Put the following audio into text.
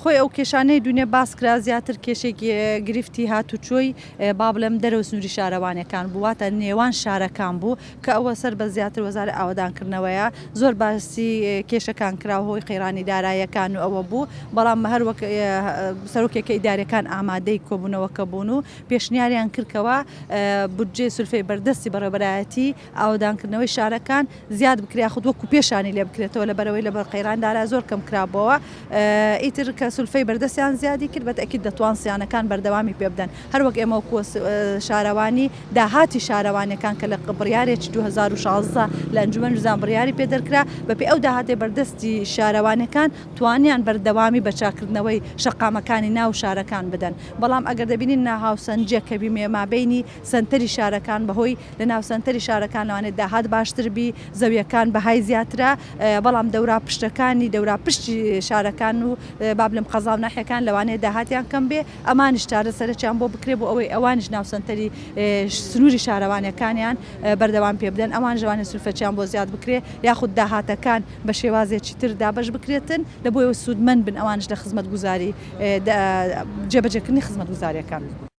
خۆی ئەو کێشانەی دونێ باس کرا زیاتر کێشەی گرفتی هاتوچۆی با بڵێم دەرەوە سنووری شارەوانیەکان بوو، واتە نێوان شارەکان بوو کە ئەوە سەر بە زیاتر وەزارەت ئاوەدانکردنەوەیە. زۆر باسی کێشەکان کرا هۆی قەیرانی داراییەکان و ئەوە بوو، بەڵام هەر وەک سەرۆکێکە ئیداریەکان ئامادەی کۆبوونەوەکە بوون و پێشنیاریان کرد کەوا بودجەی سولفەی بەردەستی بەڕێوەبەرایەتی ئاوەدانکردنەوەی شارەکان زیاد بکرێ یاخود وەکو پێشانی لێ بکرێتەوە لەبەرئەوەی لەبەر قەیران دارا زۆر کەم کرابۆوە ئیتر کە سولفەی بەردەستیان زیادی کرد بەتەئکید دەتوان سیانەکان بەردەوامی پێ بدەن هەر وەک ئێمە وەکو شارەوانی داهاتی شارەوانیەکان کە لە بڕیارێکی 2016 لە ئەنجومەن وزان بڕیاری پێ دەرکرا بەپێی ئەو داهاتەی بەردەستی شارەوانیەکان توانیان بەردەوامی بە چاکردنەوەی شەقامەکانی ناو شارەکان بدەن بەڵام ئەگەر دەبینین ناهاوسەنگیە کە بیمێ مابەینی سەنتەری شارەکان بەهۆی لە ناو سەنتەری شارەکان لەوانەیە داهات باشتر بی، زەویەکان بەهای زیاترە، بەڵام دەورا پشتەکانی دەورا پشتی شارەکان و با بلێم قەزا و ناحیەکان لەوانەیە داهاتیان کەم بێ، ئەمانیش چارەسەرەکیان بۆ بکرێ بۆ ئەوەی ئەوانیش ناو سەنتەری سنووری شارەوانیەکانیان بەردەوام پێ بدەن، ئەوانیش لەوانەیە سولفەچیان بۆ زیاد بکرێ یاخود داهاتەکان بە شێوازێکی تر دابەش بکرێتن لە بۆیەوە سوودمەند بن ئەوانیش لە خزمەتگوزاری جێبەجێکردنی خزمەتگوزاریەکان.